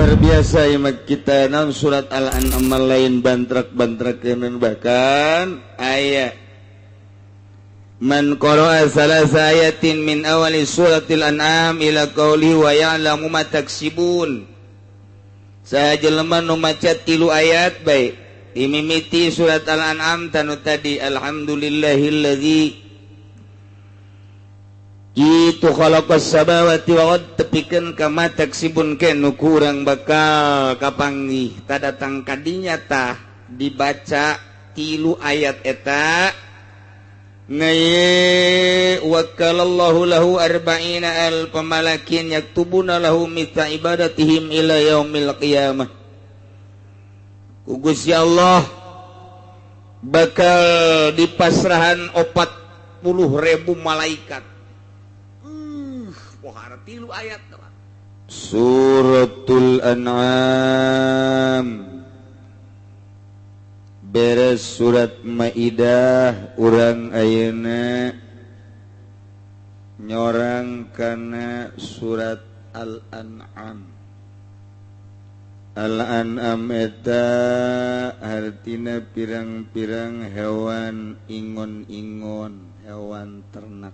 Luar biasa ya kita naon surat Al-An'am lain bantrak-bantrakeun, bahkan aya man qara'a salasa ayatin min awali suratil an'am ila qauli wa ya'lamu ma taksibun. Saha jelema nu maca tilu ayat bae dimimiti surat Al-An'am tanu tadi alhamdulillahillazi itu khalaqas samawati wal ard tepikeun ka ma taksibun ke nu kurang bakal kapanggih ta datang kadinya. Tah, dibaca tilu ayat eta ngaye wakkalallahu lahu arba'ina alfa malakin yaktubuna lahu mithla ibadatihim ila yaumil qiyamah. Ku Gusti Allah bakal dipasrahan 40.000 malaikat. Wah, tilu ayat Suratul An'am. Beres surat Maidah, urang ayeuna nyorang kana surat Al-An'am. Al-An'am eta artina pirang-pirang hewan ingon-ingon, hewan ternak.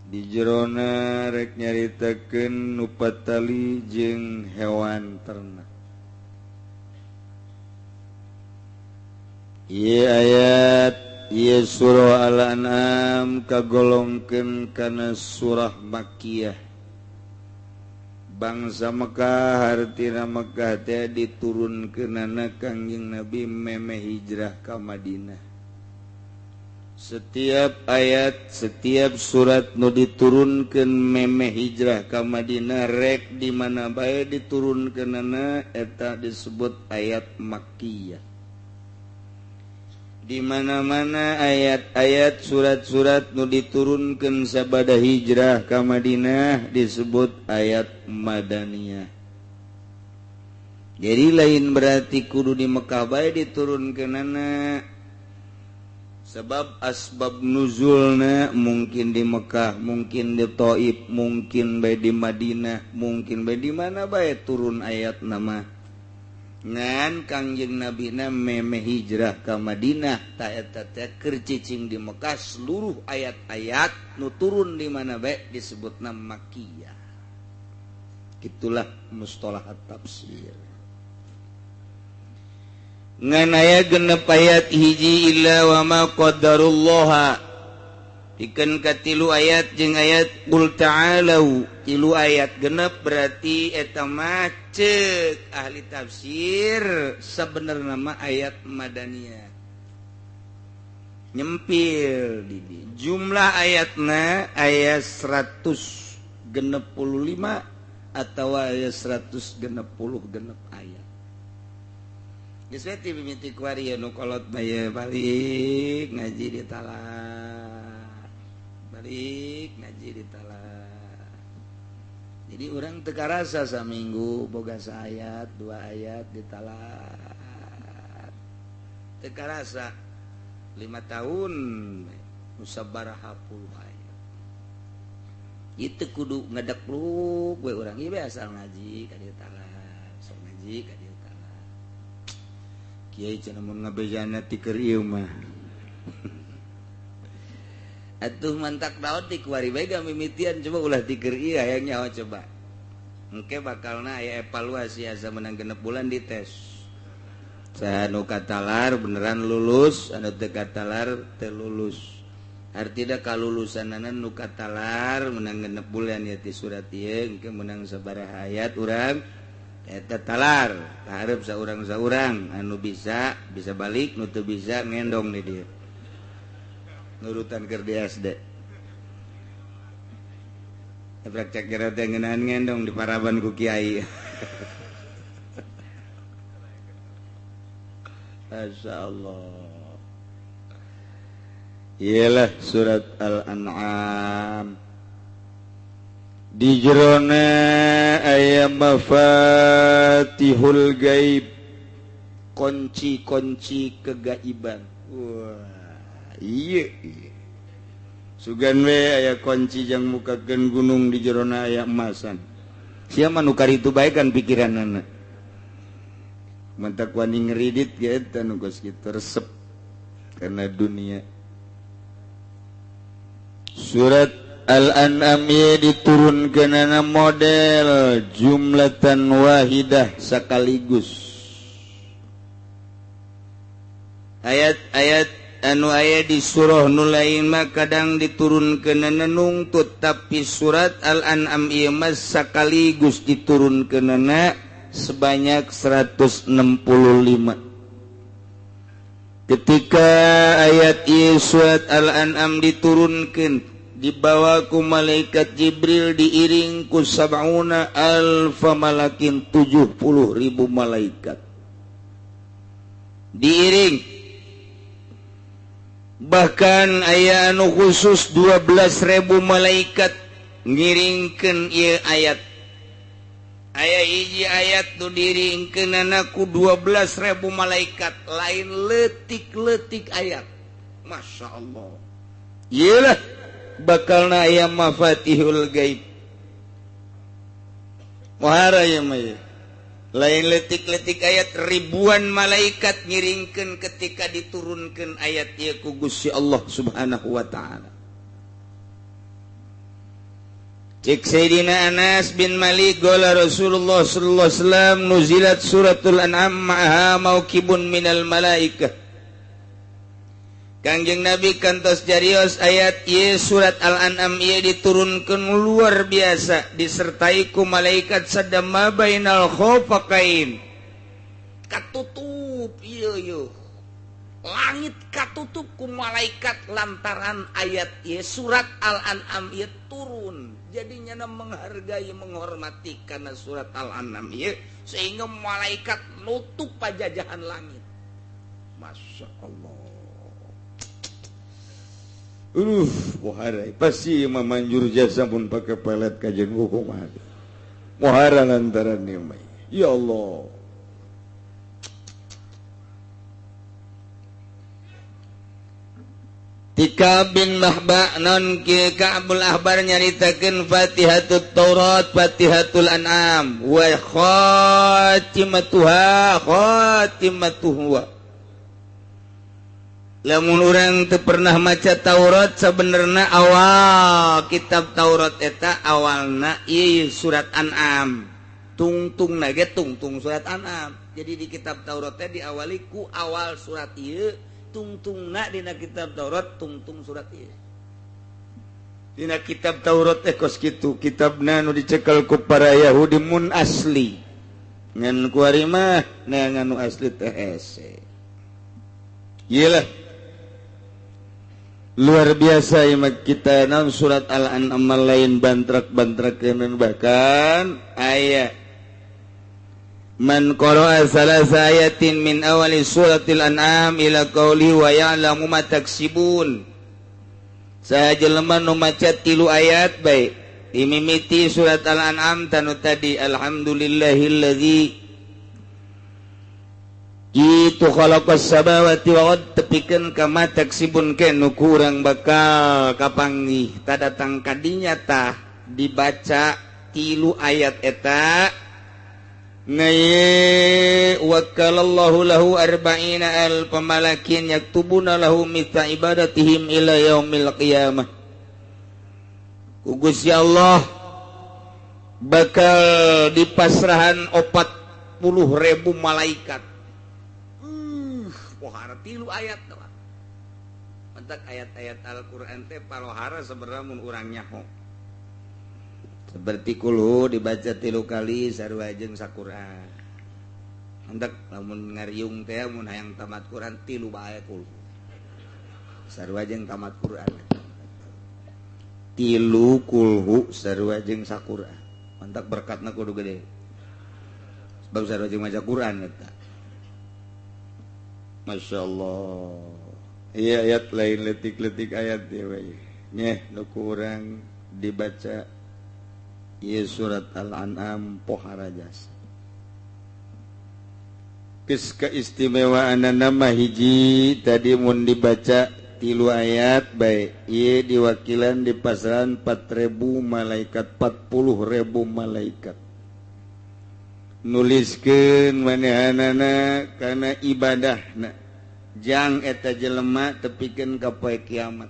Di jerona rek nyaritakeun nu patali jeung hewan ternak. Ieu ayat, ieu surah Al-An'am kagolongkeun kana surah Makkiyah. Bangsa Mekah, hartina Mekah teh diturunkeunana Kangjeng Nabi memeh hijrah ka Madinah. Setiap ayat, setiap surat nu diturunkeun memeh hijrah ka Madinah, rek di mana bae diturunkeunana, eta disebut ayat Makkiyah. Di mana-mana ayat-ayat, surat-surat nu diturunkan sabada hijrah ka Madinah disebut ayat Madaniyah. Jadi lain berarti kudu di Mekah bae diturunkeunana, sebab asbab nuzulna mungkin di Mekah, mungkin di Taif, mungkin bae di Madinah, mungkin bae di mana bae turun ayat nama. Ngan Kangjeng Nabi na memeh hijrah ka Madinah, ta eta teh keur cicing di Mekah. Seluruh ayat-ayat nu turun di mana bae disebutna Makkiyah. Itulah mustalahat tafsir. Ngan aya 6 ayat hiji illa wa ma qadarullaha. Pikeun katilu ayat jeung ayat qul ta'alau, tilu ayat genep, berarti eta mah ceuk ahli tafsir sebenarnya nama ayat Madaniyah. Nyempil di jumlah ayatna ayat 165 atau ayat 166 ayat. Geus we ti mimiti kuari nu kolot bae balik ngaji di talar, balik ngaji di talar. Jadi orang teu karasa saminggu boga ayat dua ayat di talar, teu karasa 5 tahun sabaraha puluh ayat itu. Kudu ngedekluk we urang ieu, asal ngaji ka dieu talar, sok ngaji ka dieu talar. Kiai cenah mun ngabejana ti keur ieu mah atuh mantak daun di kuari bae mimitian. Coba ulah ti keur ieu, hayang nyaho. Coba engke bakalna aya evaluasi, asa menang 6 bulan dites saha nu katalar beneran lulus, anu teu katalar teu lulus. Artinya kalulusanana nu katalar menang 6 bulan ya ti surat ieu engke menang sabaraha ayat urang eta talar. Hareup saurang-saurang, anu bisa bisa balik, nu teu bisa ngendong di dieu nurutan keur di SD. Praktek jero teh ngeunaan ngendong di paraban ku kiai. Masya Allah. Iyalah surat Al-An'am di jerona aya mafatihul gaib, kunci-kunci kegaiban. Wah, iya, iya. Sugan we aya kunci jang mukakeun gunung, di jerona aya emasan. Sia mah nu karitu bae kan pikiranana. Mantak wani ngeridit ge eta nu geus kitu resep karena dunia. Surat Al-An'am diturunkeunana model jumlatan wahidah sekaligus. Ayat-ayat anu aya di surah nu lain mah kadang diturunkeunana nungtut, tapi surat Al-An'am ieu mah sekaligus diturunkeunana sebanyak 165. Ketika ayat ieu surat Al-An'am diturunkeun dibawa ku malaikat Jibril diiring ku sab'una alfa malakin 70.000 malaikat diiring. Bahkan aya anu khusus 12.000 malaikat ngiringkeun ieu ayat. Aya hiji ayat nu diiringkeunana ku 12.000 malaikat, lain leutik-leutik ayat. Masya Allah. Iyalah bakalna aya mafatihul gaib. Muhara ieu mah ieu. Lain letik-letik ayat, ribuan malaikat ngiringkeun ketika diturunkan ayat ieu ku Gusti Allah Subhanahu wa taala. Cek Sayyidina Anas bin Malik qala Rasulullah sallallahu alaihi wasallam nuzilat suratul an'am ma'aha maukibun minal malaikah. Kangjeng Nabi kantos jarios ayat ieu surat Al-An'am ieu diturunkeun luar biasa disertai ku malaikat sadama bainal khofaqain. Katutup ieu ieu. Langit katutup ku malaikat lantaran ayat ieu surat Al-An'am ieu turun. Jadi nyana menghargai menghormati karena surat Al-An'am ieu sehingga malaikat nutup pajajahan langit. Masya Allah. Muhara pasti memanjur jasa pun pakai pelet kajian hukum ada. Muhara lantaran ni, ya Allah. Tika bin Mahba non ki Ka'bul Ahbar nyaritakeun Fatihatut Taurat, Fatihatul An'am wa khatimatuha khatimatuhu. Lamun urang teu pernah maca Taurat sabenerna awal kitab Taurat eta awalna ieu surat An'am. Tungtungna ge tungtung surat An'am. Jadi di kitab Taurat teh diawali ku awal surat ieu, tungtungna dina kitab Taurat tungtung surat ieu. Dina kitab Taurat teh kos kitu, kitabna nu dicekel ku para Yahudi mun asli. Ngan kuari mah neangan nu asli teh hese. Ieu lah luar biasa ya kita non surat Al-An'am lain bantrak-bantrak bahkan ayat man qara'a salasa ayatin min awali suratil an'am ila qawli wa ya'lamu ma taksibun. Saha jelema nu maca 3 ayat bae dimimiti surat Al-An'am tanu tadi alhamdulillahillazi itu khalaqas samawati wal ard tepikeun ka ma taksibun ke nu kurang bakal kapanggih ta datang kadinya tah dibaca 3 ayat eta ngaye wakalallahu lahu arba'ina alf malakin yaktubuna lahu mithla ibadatihim ila yaumil qiyamah. Ku Gusti Allah bakal dipasrahan 40.000 malaikat. Pohara 3 ayat doang. Mentak ayat-ayat Al-Qur'an teh palohara sebenarnya mun urang nyaho. Seperti kulhu dibaca 3 kali sarua jeung saquran. Mentak lamun ngariung teh mun hayang tamat Quran 3 bae kulhu. Sarua jeung tamat Quran. 3 kulhu sarua jeung saquran. Mentak berkatna kudu gede. Sebab sarua jeung maca Quran eta. Masya Allah. Iya ayat lain letik-letik ayat ya we. Nyeh nu kurang dibaca ieu surat Al-An'am pohara jasa. Geus keistimewaanana mah hiji tadi mun dibaca 3 ayat bae ieu diwakilan di pasaran 4.000 malaikat 40.000 malaikat. Nuliskeun manehanana kana ibadahna jang eta jelema tepikeun ka poe kiamat.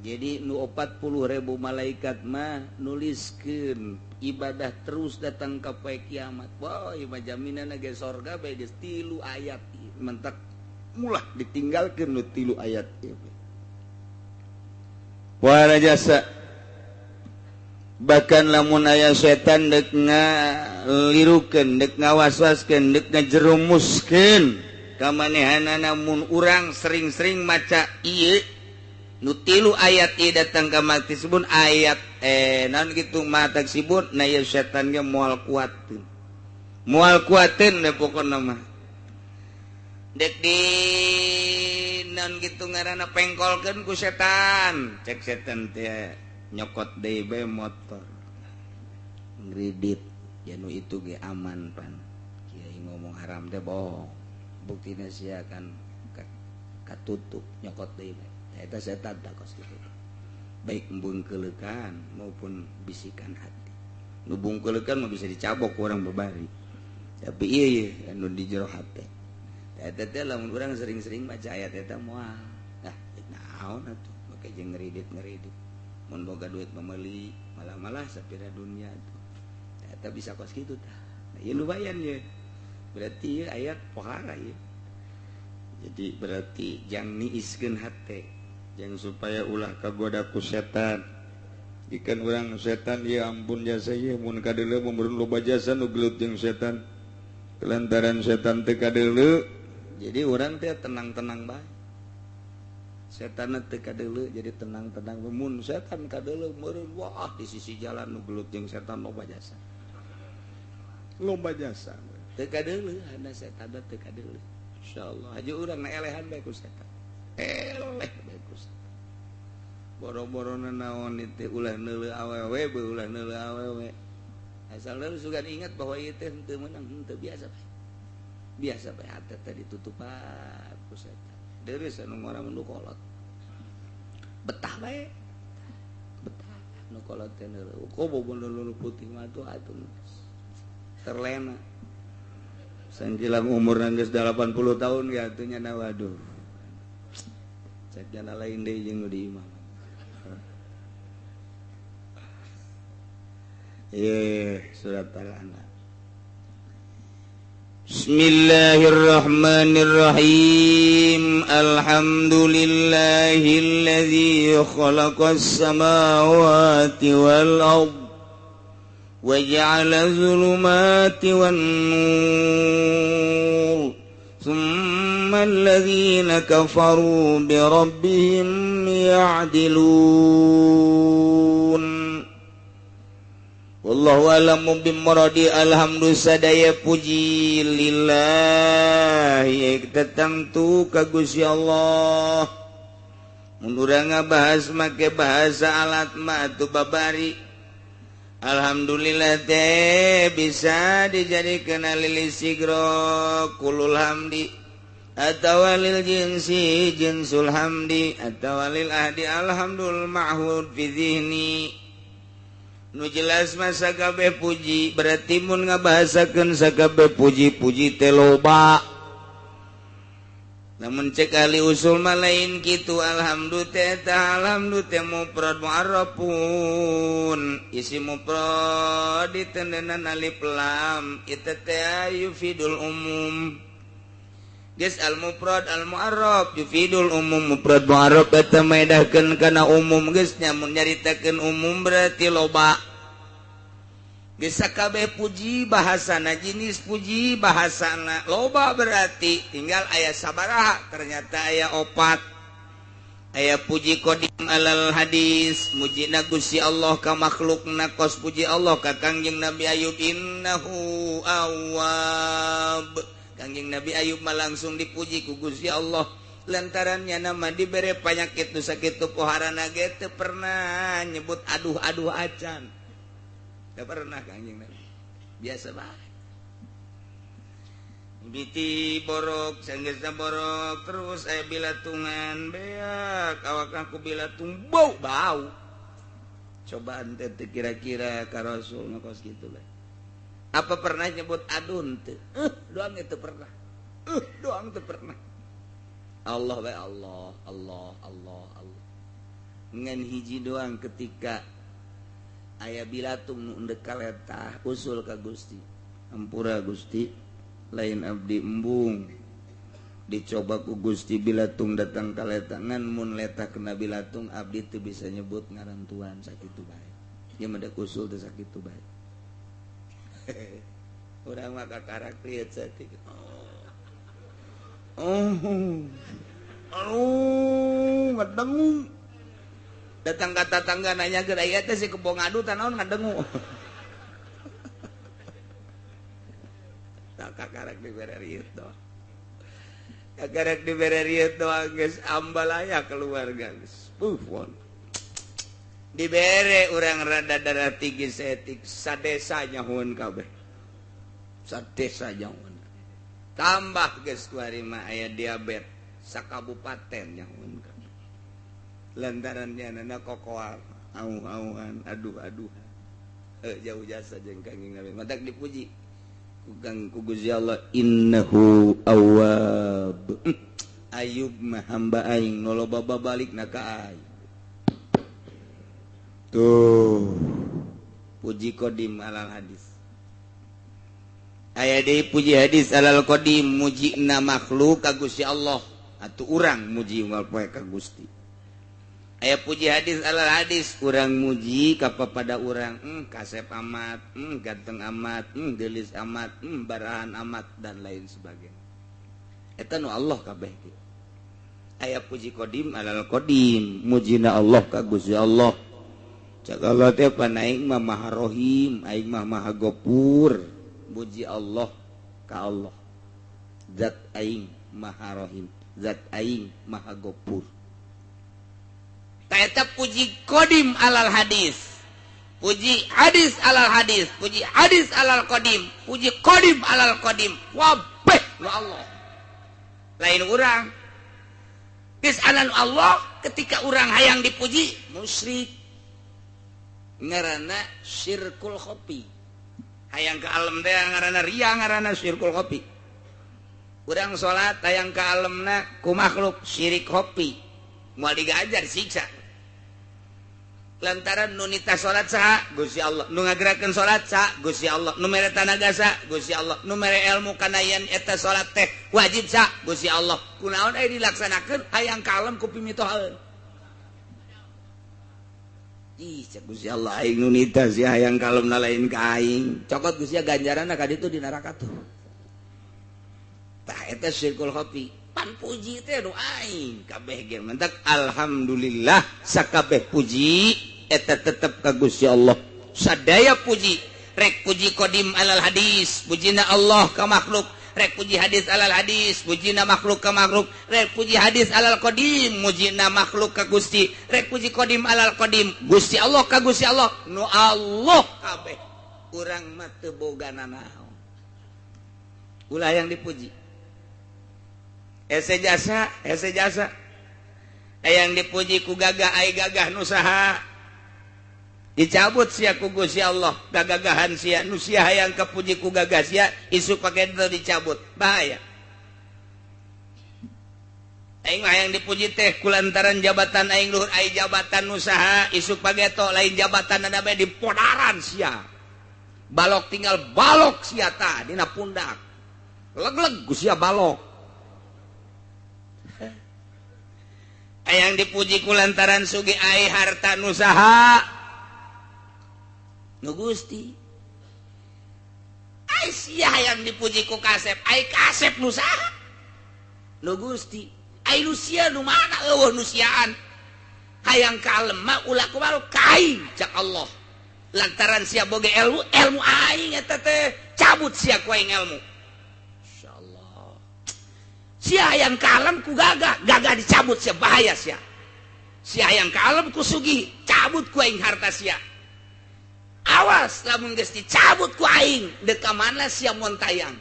Jadi nu 40.000 malaikat mah nuliskeun ibadah terus datang ka poe kiamat. Wah, ieu mah jaminanna ge sorga bae geus 3 ayat mentak mulah ditinggalkeun nu 3 ayat ieu. Wala jasa bahkan lamun aya setan dek ngalirukeun, dek ngawaswaskeun, dek ngajerumuskeun ka manehanana mun urang sering-sering maca ieu nu 3 ayat ieu datang ka maksibun ayat naon kitu mataksibun na ieu setan ge moal kuateun. Moal kuateun we pokona mah. Dek di naon kitu ngaranna pengkolkeun ku setan. Cek setan teh nyokot deui bae motor. Ngridit ya nu itu ge aman pan. Kiai ngomong haram teh bohong. Buktina sia kan katutup nyokot deui bae. Eta setan tak kos kitu. Baik bungkeleukan maupun bisikan hati. Nu bungkeleukan mah bisa dicabok ku urang babari. Tapi ieu ye anu di jero hate. Eta teh lamun urang sering-sering maca ayat eta moal. Ah, naon atuh make jeung ngeridit-ngeridit. Mun boga duit meuli, malah-malah sapira dunia tuh. Eta bisa kos kitu tah. Nah, ieu lumayan ye. Berarti ieu ayat pohara ieu. Jadi berarti jang niiskeun hate, jang supaya ulah kagoda ku setan. Ikan urang setan ya ampun jasa ieu mun kadeuleu mun loba jasa nu gelut jeung setan. Kelantaran setan teu kadeuleu, jadi urang teh tenang-tenang bae. Setan teu kadeuleu jadi tenang-tenang. Mun setan kadeuleu meureun wah di sisi jalan nu gelut jeung setan loba jasa. Loba jasa. Teu kadeuleu hana setan teu kadeuleu. Insyaallah haji urang na elehan bae ku setan. Eleh bae ku setan. Boro-borona naon teh ulah neuleuh awewe beuh ulah neuleuh awewe. Asal lu sugan ingat bahwa ieu teh henteu meunang henteu biasa bae. Biasa bae hate teh ditutupan ku setan. Deureuh anu ngora mun kolot. Betah bae. Betah nu kolot teh neuleuh. Komo bener putih mah tuh atuh terlena. Sangkilang umur geus 80 tahun ya atuh nya waduh. Cek jana lain deui jeung nu di imah. Surat Al-An'am. Bismillahirrahmanirrahim. Alhamdulillahilladzi khalaqas samawati wal ardh wa ja'ala dzulumati wan nur. Tsumma alladzina kafaru bi rabbihim ya'dilun. Wallahu a'lamu bimuradi. Alhamdulillah sadaya puji lillahi tetangtu ka Gusti Allah. Mun urang ngabahas make bahasa alat mah atuh babari. Alhamdulillah teh bisa dijadikeun lil sigro kulul hamdi atawa lil jinsi jinsul hamdi atawa lil ahdi alhamdul ma'hud fi zihni. Nu jelas masa kabeh puji berarti mun ngabahasakeun sakabeh puji-puji teh loba. Namun cek ahli usul mah lain kitu. Alhamdulillah teh eta alhamdulillah teh mufrad mu'arrafun isi mufrad ditendenan alif lam eta teh yufidul umum. Geus al mufrad al mu'arraf yufidul umum. Mufrad mu'arraf eta maedahkeun kana umum geus nya mun nyaritakeun umum berarti loba. Geus sakabeh puji bahasana jenis puji bahasana loba berarti tinggal aya sabaraha ternyata aya opat. Aya puji qadim alal hadis mujina Gusti Allah ka makhlukna kos puji Allah ka Kangjeng Nabi Ayub innahu awwab. Kangjeng Nabi Ayub mah langsung dipuji ku Gusti Allah lantarannya nama dibere panyakit nu sakitu poharana ge teu pernah nyebut aduh-aduh acan. Teu pernah Kangjeng Nabi. Biasa bae. Biti borok sanggeusna borok terus aya bilatungan beak awak aku bilatung bau bau. Cobaan teh kira-kira ka Rasul kos kitu bae. Apa pernah nyebut adun teu? Doang itu pernah. Doang teu pernah. Allah bae Allah, Allah, Allah, Allah. Ngan hiji doang ketika aya bilatung nu endek kaletah usul ka Gusti. Ampura Gusti, lain abdi embung. Dicoba ku Gusti bilatung datang kaletah ngan mun letah kena bilatung abdi teu bisa nyebut ngaran Tuhan sakitu bae. Ieu mah usul teh sakitu bae. Urang mah kakarak lieu saeutik. Oh. Aduh, ngadengu. Datang ka tatangga nanya geura ieu teh si kebo ngadu tah naon ngadengu. Tak kakarak dibere rieu doang. Kakarak dibere rieu doang geus ambalaya keluarga geus. Puh. Dibere urang rada darah tinggi seetik sadesa nyahueun kabeh. Sadesa nyahueun. Tambah geus kuari mah aya diabet sakabupaten nyahueun kabeh. Lantaran nyanana kokoal au-auan aduh-aduh. Jauh jasa jeung Kangjeng Nabi. Matak dipuji ku Kang ku Gusti Allah innahu awwab. Ayub mah hamba aing nu loba babalikna ka aing. Tuh puji qadim alal hadis. Aya deui puji hadis alal qadim mujina makhluk ka Gusti Allah atuh urang muji unggal poe ka Gusti. Aya puji hadis alal hadis urang muji ka papada urang kasep amat, ganteng amat, geulis amat, barahan amat dan lain sebagainya. Eta nu Allah kabeh ge. Aya puji qadim alal qadim mujina Allah ka Gusti Allah. Cak Allah teh pan aing mah Maha Rohim, aing mah Maha Gopur. Muji Allah ka Allah. Zat aing Maha Rohim, zat aing Maha Gopur. Ta eta puji qadim alal hadis. Puji hadis alal hadis, puji hadis alal qadim, puji qadim alal qadim. Wabeh nu Allah. Lain urang. Geus anan Allah ketika urang hayang dipuji musyrik. Ngaranna syirkul khofi. Hayang ka alam teh ngaranna ria, ngaranna syirkul khofi. Urang salat hayang ka alamna ku makhluk syirik khofi. Moal digajar siksa. Lantaran nu nita salat saha? Gusti Allah. Nu ngagerakeun salat saha? Gusti Allah. Nu mere tanaga saha? Gusti Allah. Nu mere ilmu kana yen eta salat teh wajib saha? Gusti Allah. Kunaon aya dilaksanakeun hayang ka alam ku pimitohaeun. Ih, cek Gusti Allah aing nu nita sia hayang kalemna lain ka aing. Cokot Gusti ganjaranna ka ditu di neraka tuh. Tah eta syirkul khofi. Pan puji teh nu aing kabeh ge mentak alhamdulillah sakabeh puji eta tetep ka Gusti Allah. Sadaya puji, rek puji qadim alal hadis, pujina Allah ka makhluk. Rek puji hadis alal hadis, mujina makhluk ka makhluk. Rek puji hadis alal qadim, mujina makhluk ka Gusti. Rek puji qadim alal qadim, Gusti Allah ka Gusti Allah. Nu Allah kabeh. Urang mah teu boga nanaon. Ulah yang dipuji. Hese jasa, hese jasa. Hayang dipuji ku gagah ai gagah nu saha. Dicabut sia ku Gusti Allah gagagahan sia nu sia hayang kapuji ku gagah sia isuk pake teu dicabut bahaya. Aing mah hayang dipuji teh kulantaran jabatan aing luhur ai jabatan nu saha isuk pageto lain jabatan ada bae dipodaran sia. Balok tinggal balok sia tah dina pundak. Leg-leg ku sia balok. Hayang dipuji kulantaran sugih ai harta nu saha nu Gusti. Ai sia hayang dipuji ku kasep, ai kasep nu saha? Nu Gusti. Ai nu sia nu mana eueuh nu siaan. Hayang kalem mah ulah kumaha ka aing cak Allah. Lantaran sia boga ilmu, ilmu aing eta teh cabut sia ku aing ilmu. Insyaallah. Sia hayang kalem ku gagah, gagah dicabut sia bahaya sia. Sia hayang kalem ku sugih, cabut ku aing harta sia. Awas lamun geus dicabut ku aing deuk ka mana sia montayang.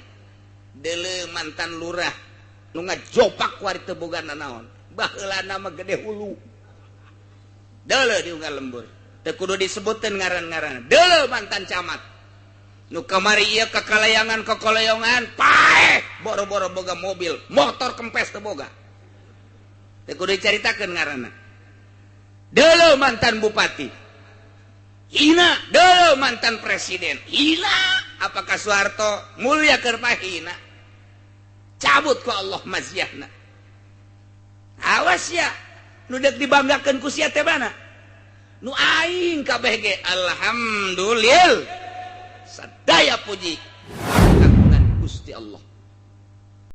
Deuleu mantan lurah nu ngajopak ku ari teu boga nanaon. Baheulana mah gede hulu. Deuleu di unggal lembur. Teu kudu disebuteun ngaran-ngaran. Deuleu mantan camat. Nu kamari ieu kakalayangan kakalayangan paeh, boro-boro boga mobil, motor kempes teu boga. Teu kudu dicaritakeun ngaranna. Dulu mantan bupati hina, dulu mantan presiden hina. Apakah Soeharto mulia keur hina? Cabut ku Allah maziahna. Awas ya, nu dek dibanggakeun ku sia teh mana nu aing kabeh ge. Alhamdulillah, sadaya puji kagungan Gusti Allah.